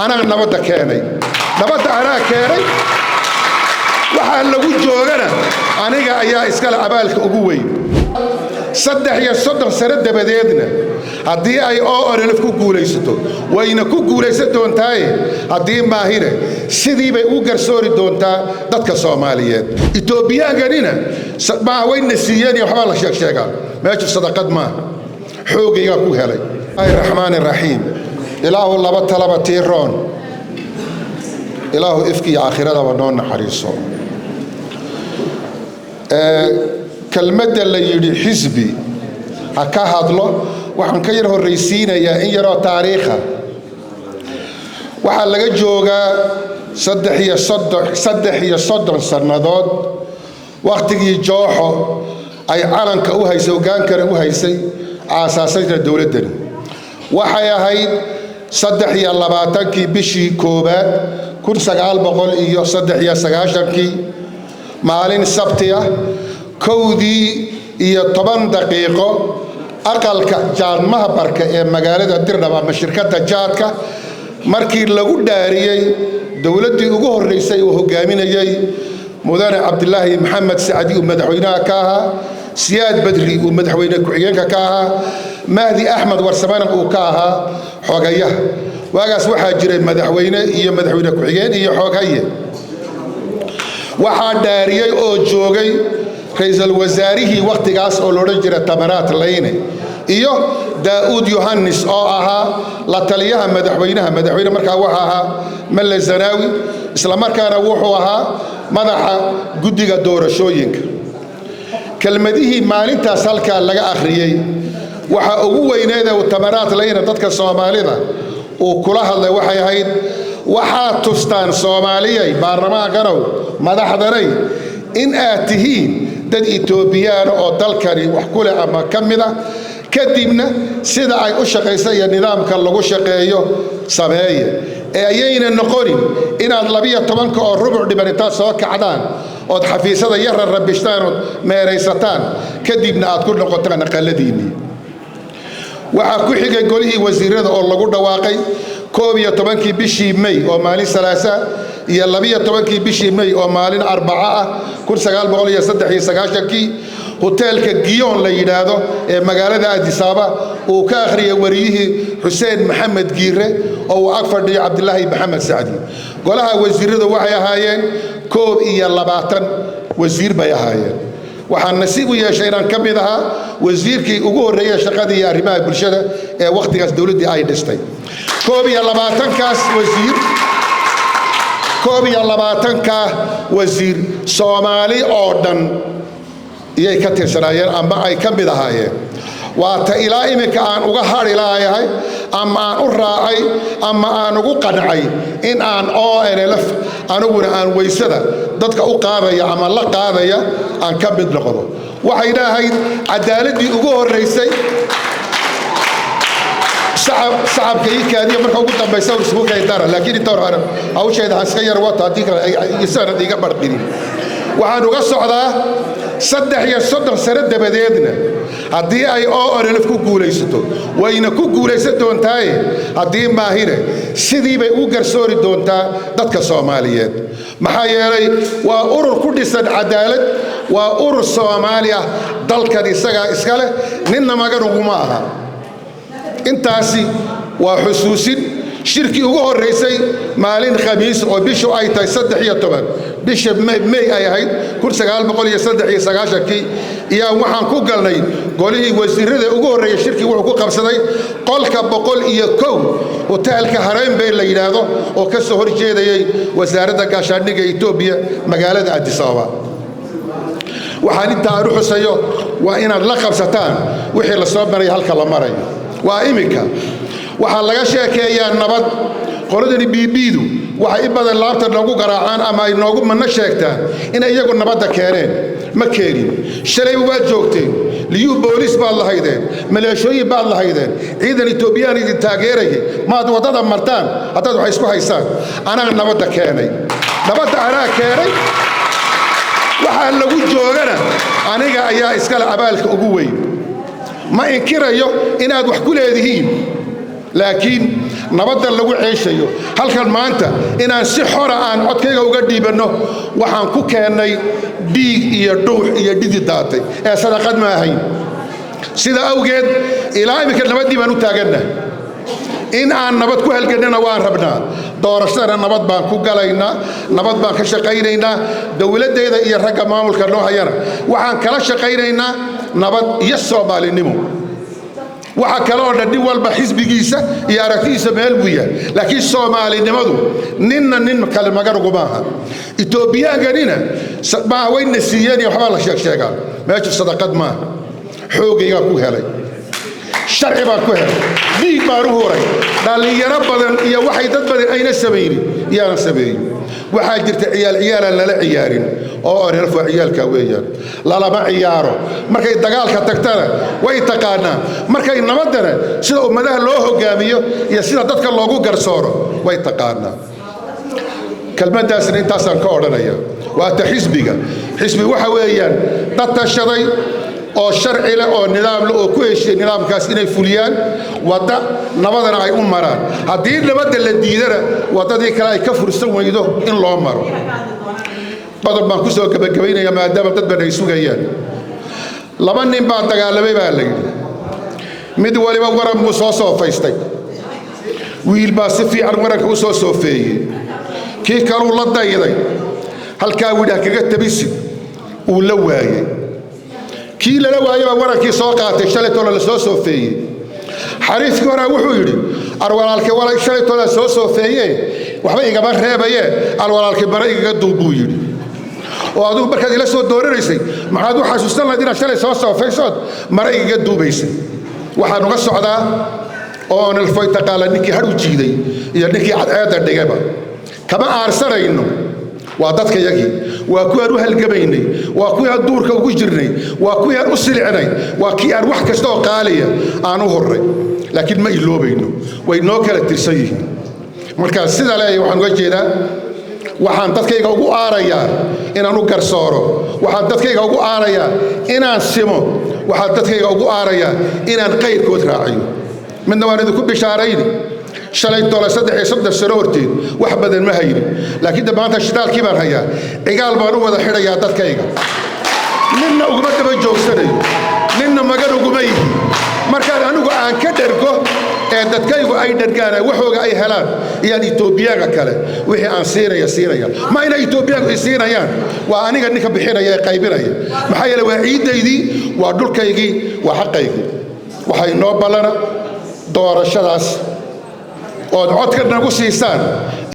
Anaa nabadda keenay, nabadda anaa keenay. Waxaa lagu joogana aniga ayaa iskale abaalka ugu weyn. 33 sano dabadeedna, haddii ay ONLF ku guulaysato, wayna ku guulaysan doontaaye, haddii maahine sidii bay ugu garsoori doontaa dadka Soomaaliyeed. Itoobiyaankanina maaha wayna siiyeen iyo waxbaa la sheegsheegaa. Meeshu sadaqad maaha, xoogaygaa ku helay. Raxmaan raxiim. Ilaahu laba talaba tiiroon, Ilaahu ifki iyo aakhhiradaba noo naxariiso. Kelmadda la yidhi xisbi ha ka hadlo, waxaan ka yar horraysiinayaa in yaroo taariikha. Waxaa laga joogaa 33 sannadood wakhtigii Jooxo ay calanka u haysay, hoggaankana u haysay, aasaasayna dowladdani. Waxay ahayd 23-kii bishii koowaad 1993-kii, maalin Sabti ah, 1:10, aqalka jaadmaha barka ee magaalada Dirdhab ama shirkadda jaadka, markii lagu dhaariyey dowladdii ugu horraysay uu hoggaaminayey Mudane Cabdilaahi Maxamed Sacdi uu madaxweynaha ka ahaa, Siyaad Badri uu madaxweyne ku-xigeenka ka ahaa, Mahdi Axmed Warsamana uu ka ahaa xogayaha. Waagaas waxaa jiray madaxweyne iyo madaxweyne ku-xigeen iyo xoghaye. Waxaa dhaariyey oo joogay ra'iisul wasaarihii wakhtigaas oo loodhan jira Tamaraat Layne iyo Daa'uud Yohannis oo ahaa la taliyaha madaxweynaha. Madaxweyne markaa wuxuu ahaa Melle Zanaawi, islamarkaana wuxuu ahaa madaxa guddiga doorashooyinka. Kelmadihii maalintaas halkaa laga akhriyey waxaa ugu weyneeda uu Tamaraat Layne dadka Soomaalida uu kula hadlay waxay ahayd: waxaad tustaan Soomaaliyay, baarlamaankanow, madaxdanay, in aad tihiin dad Itoobiyaana oo dalkani wax ku leh ama ka mid ah, kadibna sida ay u shaqaysa iyo nidaamka lagu shaqeeyo sameeya, ee ayayna noqonin inaad 11:15 dhiban intaad soo kacdaan ood xafiisyada yara rabishtaan ood meeraysataan, kadibna aad ku noqotaan aqaladiinnii. Waxaa ku xigay golihii wasiirada oo lagu dhawaaqay 11-kii bishii May oo maalin Salaasa iyo 12-kii bishii May oo maalin Arbaco ah 1993-kii, hoteelka Giyoon la yidhaahdo ee magaalada Adisaaba, uu ka akhriyay wariyihii Xuseen Maxamed Giire oo uu ag fadhiyo Cabdilaahi Maxamed Sacdi. Golaha wasiiradu waxay ahaayeen 21 wasiir bay ahaayeen. Waxaan nasiib u yeeshay inaan ka mid ahaa wasiirkii ugu horreeyey shaqadii iyo arrimaha bulshada ee wakhtigaas dowladdii ay dhistay. 21-kaas wasiir, 21-kaa wasiir Soomaali oo dhan iyay ka tirsanaayeen ama ay ka mid ahaayeen. Waa ta ilaa iminka aan uga hadhi laayahay ama aan u raacay ama aan ugu qancay in aan ONLF aniguna aan weysada dadka u qaadaya ama la qaadaya aan ka mid noqdo. Waxayna ahayd cadaaladdii ugu horraysay. Sacabka ii kaadiya, marka ugu dambaysa isugu kaydara, laakiin inta hore hawsheeda aan iska yar wato, haddii kale isanad iga barqinin. Waxaan uga socdaa, 33 sano dabadeedna, haddii ay ONLF ku guulaysato, wayna ku guulaysan doontaaye, haddii maahine sidii bay ugu garsoori doontaa dadka Soomaaliyeed. Maxaa yeelay waa urur ku dhisan cadaalad, waa urur Soomaali ah, dalkan isagaa iska leh, ninna magan uguma aha. Intaasi waa xusuusin. Shirkii ugu horraysay maalin Khamiis oo bishu ay tahay 13 bisha May ay ahayd 1993-kii iyaa waxaan ku galnay golihii wasiirada ugu horreeyey. Shirkii wuxuu ku qabsaday qolka 101, hoteelka Harembey la yidhaahdo oo ka soo horjeedayay wasaaradda gaashaandhigga Etoobiya magaalada Addis Ababa. Waxaan intaa aan u xusayo waa inaad la qabsataan wixii la soo maraya, halka la marayo. Waa iminka waxaa laga sheekeeyaa nabad. Qoladani BB-du waxay i badan laabta noogu garaacaan ama ay noogu manno sheegtaan inay iyagu nabadda keeneen. Ma keenin. Shalayba waad joogteen, liyuu boolis baad lahaydeen, maleeshooyin baad lahaydeen, ciidan Etoobiyaan idin taageerayay. Maad waddada martaan haddaad wax isku haysaan? Anaa nabadda keenay, nabadda anaa keenay. Waxaa lagu joogana aniga ayaa iskale abaalka ugu weyn. Ma inkirayo inaad wax ku leedihiin, laakiin Nabadda lagu ceeshayo halkan maanta inaan si xora aan codkayga uga dhiibanno, waxaan ku keennay dhiig iyo dhuux iyo dhidi daatay ee sadaqad ma ahayn. Sida awgeed ilaa iminka nabaddii baan u taaganna. In aan nabad ku halgannana waan rabnaa. Doorashadana nabad baan ku galaynaa, nabad baan ka shaqaynaynaa. Dowladdeeda iyo ragga maamulka noo hayana waxaan kala shaqaynaynaa nabad iyo Soomaalinimo. Waxa kale oo dhan nin walba xisbigiisa iyo aragtidiisa meel buu yahay, laakiin Soomaalinimadu ninna nin kale magan uguma aha. Etoobiyaankanina maaha wayna siiyeen iyo waxbaa la sheeg sheegaa. Meeshu sadaqad maaha. Xoogaygaa ku helay, sharci baan ku helay, dhiig baan u huray, dhallinyaro badan iyo waxay dad badan ayna samaynin iyaanan sameeyin. Waxaa jirta ciyaal ciyaalaan lala ciyaarin oo ONLF waa ciyaalka weeyaan, lalama ciyaaro. Markay dagaalka tagtana way taqaanaa, markay nabaddana sida ummadaha loo hogaamiyo iyo sida dadka loogu garsooro way taqaanaa. Kelmaddaasna intaasaan ka odhanaya. Waata xisbiga. Xisbi waxa weeyaan dad tashaday oo sharci leh oo nidaam leh oo ku heshiiyey nidaamkaas inay fuliyaan, wadda nabadana ay u maraan. Haddii nabadda la diidana, waddadii kale ay ka fursan weydo in loo maro. Qodob baan ku soo gebagabaynaya maadaama dad badan ay sugayaan. Laba nin baa dagaalamay baa la yidhi. Mid waliba waran buu soo soofaystay. Wiil baa si fiican waranka u soo soofeeyey, kii kaluu la dayday. Halkaa widhah kaga tabisid uu la waayey. Kii lala waayey baa warankii soo qaatay shalaytoola la soo soofeeyey. Xariifkii horaa wuxuu yidhi, "Arwalaalkii walay shalaytoola soo soofeeye, waxba igama reebaye, alwalaalkii bare igaga duub," buu yidhi. "Oo adigu markaad ila soo dooranaysay maxaad u xasuusan lahayd inaad shalay soo soofaysood mare igaga duubaysay?" Waxaan uga socdaa oo ONLF taqaala ninkii hadhu jiiday iyo ninkii cadceedda dhigayba. Kama aarsanayno. Waa dadkayagii, waa kuwii aan u halgamaynay, waa kuwii aan duurka ugu jirnay, waa kuwii aan u silicnay, waa kii aan wax kasta oo qaaliya aan u horray, laakiin ma iloobayno. Way noo kala tirsan yihiin. Marka sida leeyahay waxaan uga jeedaa, waxaan dadkayga ugu aarayaa inaan u garsooro, waxaan dadkayga ugu aarayaa inaan simo, waxaan dadkayga ugu aarayaa inaan qayrkood raaciyo. Midna waan idinku bishaarayni. Shalay tole 33 sano horteed wax badan ma haynin, laakiin de maanta shidaalkii baan hayaa. Cigaal baan u wada xidhayaa dadkayga. Ninna uguma daba joogsanayo, ninna magan uguma yihi. Markaan anigu aan ka dhergo ee dadkaygu ay dhergaan, waxooga ay helaan, iyaan Etoobiyaanka kale wixii aan siinaya siinaya. Ma inay Etoobiyaanku i siinayaan, waa aniga ninka bixinaya ee qaybinaya. Maxaa yeele waa ciiddaydii, waa dhulkaygii, waa xaqaygii. Waxaa inoo ballana doorashadaas ood codka nagu siisaan.